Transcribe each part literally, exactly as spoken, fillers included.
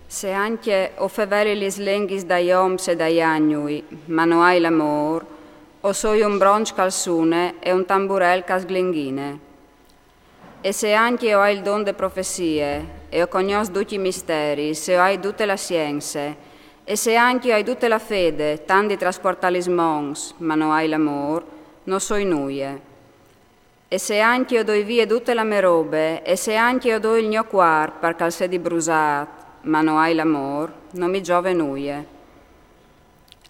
Se ancje o feveli lis lenghis dai oms e dai agnui, ma no ai l'amôr, o soi un bronç ch'al sune e un tamburel ch'al sglinghine. E se ancje o ai il don de profezie, e o cognòs ducj i misteris, e o ai dute la sience, e se ancje o ai dute la fede, tant di traspuartâ lis mons, ma no ai l'amôr, no soi nuie. E se ancje o doi vie dute la mê robe, e se ancje o doi il gno cuarp par ch'al sedi brusât, ma no ai l'amôr, no mi zove nuie.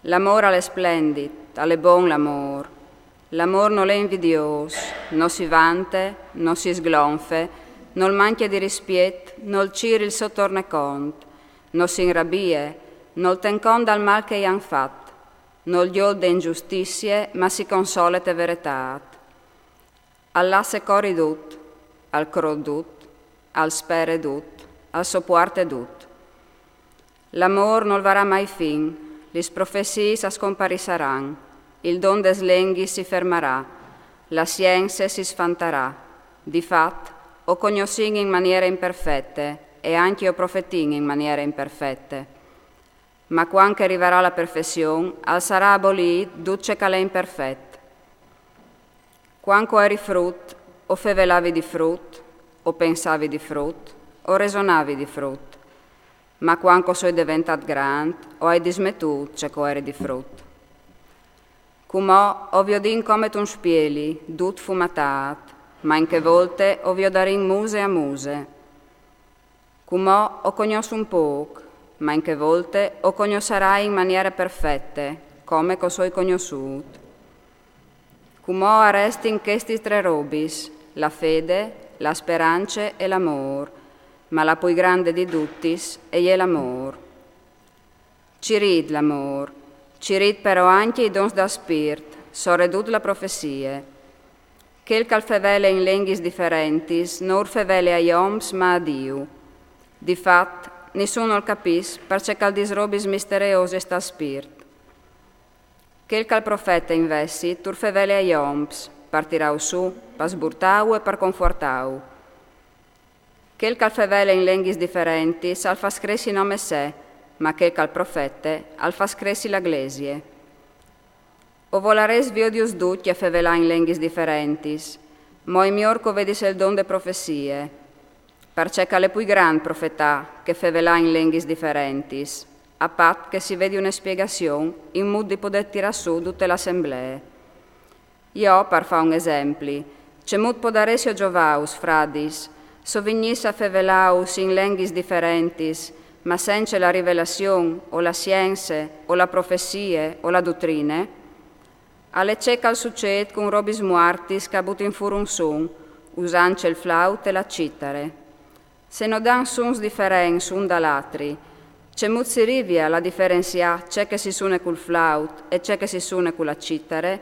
L'amôr al è splendit, al è bon l'amôr. L'amôr nol è invidiôs, no si vante, no si sglonfe, nol mancje di rispiet, nol cîr il so tornecont, no si inrabie, nol ten cont dal mâl che i àn fat, nol gjol de ingiustizie, ma si console te veretât. Al lasse cori dut, al crôt dut, al spere dut, al sopuarte dut. L'amôr nol varà mai fin, lis profesiis a scomparissaran, il don des lenghis si fermarà, la sience si sfantarà. Di fat, o cognossìn in maniere imperfete e ancje o profetìn in maniere imperfete. Ma cuant che rivarà la perfession, al sarà abolît dut ce ch'al è imperfet. Cuant che o eri frut, o fevelavi di frut, o pensavi di frut, o resonavi di frut. Ma cuant che o soi deventât grant, o ai dismetût ce che o eri di frut. Cumò o viodìn come intun spieli, dut fumatât, ma in chê volte o viodarìn muse a muse. Cumò o cognòs un pôc, ma in chê volte o cognossarai in maniere perfete, come che o soi cognossût. Cumò a restin chestis trê robis, la fede, la sperance e l'amôr, ma la plui grande di dutis e je l'amôr. Cirît l'amôr, cirît però ancje i dons dal spirt, soredut la profezie. Chel ch'al fevele in lenghis diferentis no ur fevele ai oms ma a Diu. Di fat, nissun nol capìs parcè ch'al dîs robis mistereoses tal spirt. Chel ch'al profete invezit ur fevele ai oms, par tirâus sù, par sburtâus e par confuartâus. Chel ch'al fevele in lenghis diferentis al fâs cressi nome se, ma chel ch'al profete al fâs cressi la Glesie. O volarès viodius ducj a fevelâ in lenghis diferentis, ma o è miôr che o vedis il don de profezie, parcè ch'al è plui grant profetâ che fevelâ in lenghis diferentis, a pat che si vedi une spiegazion in mût di podê tirâ sù dute la assemblee. Jo, par fâ un esempli, cemût podaressi o zovâus, fradis, se o vignìs a fevelâus in lenghis diferentis, ma cence la rivelazion, o la sience, o la profezie, o la dutrine? Al è ce ch'al sucêt cun robis muartis ch'a butin fûr un sun, usant il flaut e la citare. Se no dan suns diferents un dal atri, cemût si rivie a diferenziâ ce che si sune cul flaut e ce che si sune cu la citare?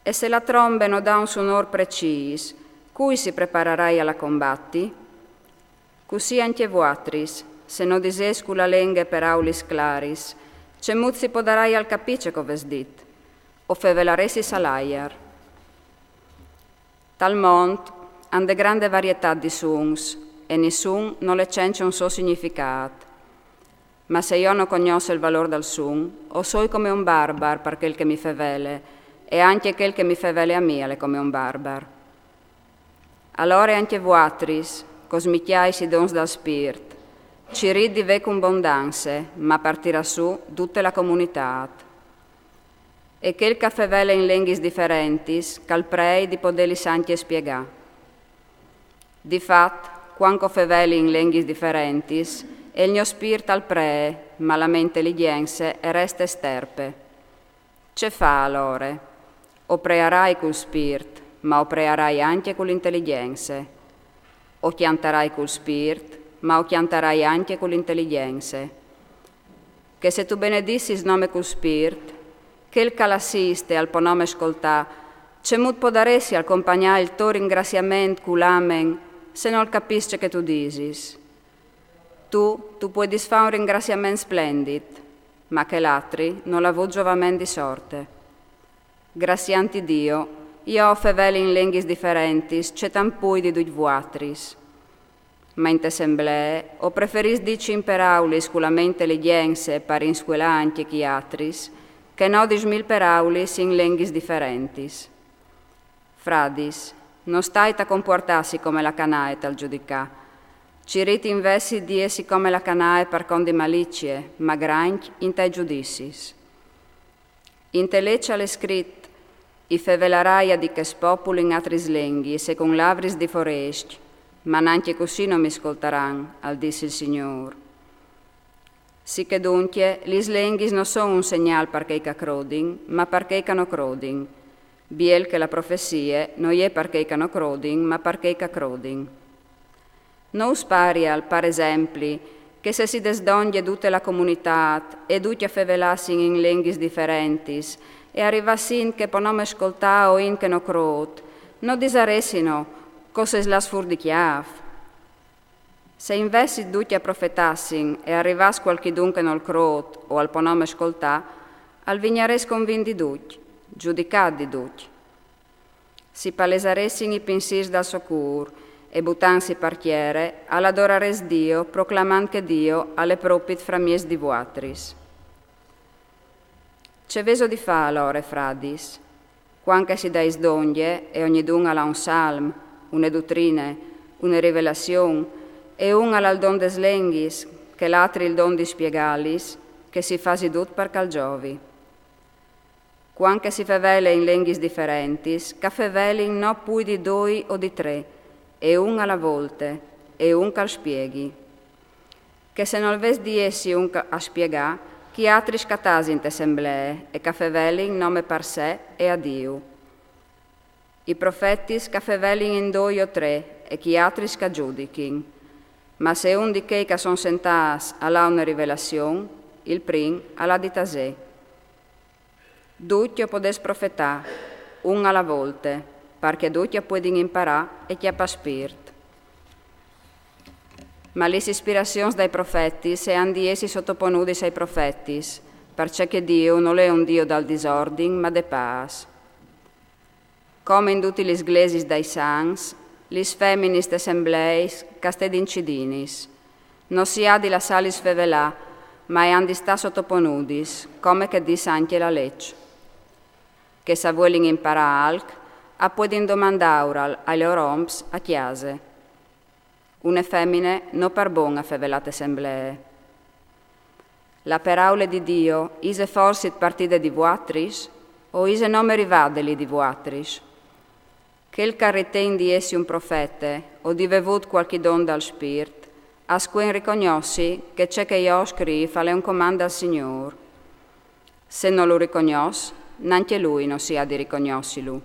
E se la trombe no da un sunôr precîs, cui si prepararai a la combati? Cussì ancje vuatris, se no disês cu la lenghe peraulis claris, cemût si podarai al capî ce che o vês dit? O fevelaressis al aiar. Tal mont a 'nd è grande varietât di suns, e nissun nol è cence un so significât. Ma se jo no cognòs il valôr dal sun, o soi come un barbar par chel che mi fevele, e ancje chel che mi fevele a mi al è come un barbar. Alore ancje vuatris, che o smicjais i dons dal spirt, cirît di vê cun bondanze, ma par tirâ sù dute la comunitât. E chel ch'a fevele in lenghis diferentis, ch'al prei di podêlis ancje spiegâ. Di fat, cuant che o feveli in lenghis diferentis, il gno spirt al pree, ma la mê inteligjence e reste sterpe. Ce fâ alore? O prearai cul spirt, ma o prearai ancje cu la inteligjence. O cjantarai cul spirt, ma o cjantarai ancje cu la inteligjence. Che se tu benedissis nome cul spirt, chel ch'al assiste al pò nome scoltâ, cemût podaressi al compagnâ il to ringraziament cul amen, se nol capìs ce che tu disis? Tu, tu puedis fâ un ringraziament splendit, ma chel altri nol à vût zovament di sorte. Graciant Diu, jo o feveli in lenghis diferentis cetant plui di ducj vuatris. Ma inte semblee o preferìs dî cinc peraulis cu la ment e ligjence par inscuelâ ancje chei altris, che no dîs mil peraulis in lenghis diferentis. Fradis, no stait a compuartâsi come la canaie tal judicâ. Cirît invezit di jessi come la canaie par cont di malicie, ma grancj intai judicis. Inte leç al è scrit: I fevelaraia di chest popul in altris lenghis e cun lavris di forescj, ma nancje cussì no mi scoltaran, al dîs il Signôr. Sichè duncje, lis lenghis no son un segnâl par chei che a crodin, ma par chei che no crodin. Biel che la profezie no je par chei che no crodin, ma par chei che a crodin. No us parial, par esempli, che se si desdongje dute la comunitât e ducj a fevelassin in lenghis diferentis e a rivàs int che pò nome scoltâ o int che no crôt, no disaressino: «Co sês lâts fûr di cjâf?» Se invezit ducj a profetassin e al rivàs cualchidun che nol crôt o al pò nome scoltâ, al vignarès convint di ducj, judicât di ducj. Si palesaressin i pinsîrs dal so cûr e, butantsi par tiere, al adorarès Diu, proclamant che Diu al è propit framieç di vuatris. Ce vêso di fâ alore, fradis? Cuant che si dais dongje e ognidun al à un salm, une dutrine, une rivelazion, e un al à il don des lenghis, chel altri il don di spiegâlis, che si fasi dut par che al zovi. Cuant che si fevele in lenghis diferentis, che a fevelin no plui di doi o di trê, e un a la volte, e un che al spieghi. Che se nol ves di jessi un che a spiegâ, chei altris che a tasin te semblee e che a fevelin nome par se e a Diu. I profetis che a fevelin in doi o trê e chei altris che a judichin. Ma se un di chei che a son sentâts al à une rivelazion, il prin al à di tasê. Ducj o podês profetâ, un a la volte, par che ducj a puedin imparâ e cjapâ spirt. Ma lis ispirazions dai profetis e àn di jessi sotoponudis ai profetis, parcè che Diu nol è un Diu dal disordin, ma de pâs. Come in dutis lis glesis dai sants, lis feminis tes sembleis che a stedin cidinis. No si à di lassâlis fevelâ, ma e àn di stâ sotoponudis, come che e dîs ancje la leç. Che se a vuelin imparâ alc, a puedin domandâural ai lôr oms a cjase. Une femine no par bon a fevelâ te semblee. La peraule di Diu ise forsit partide di vuatris, o ise nome rivade li di vuatris? Chel che al riten di jessi un profete o di vê vût cualchi don dal spirt, al scuen ricognossi che ce che jo o scrîf al è un comant dal Signôr. Se no lu ricognòs, nancje lui no si à di ricognossilu.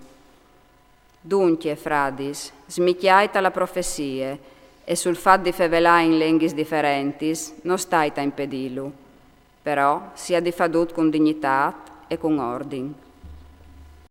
Duncje, fradis, smicjait a la profezie, e sul fat di fevelâ in lenghis diferentis no stait a impedîlu. Però si à di fâ dut cun dignitât e cun ordin.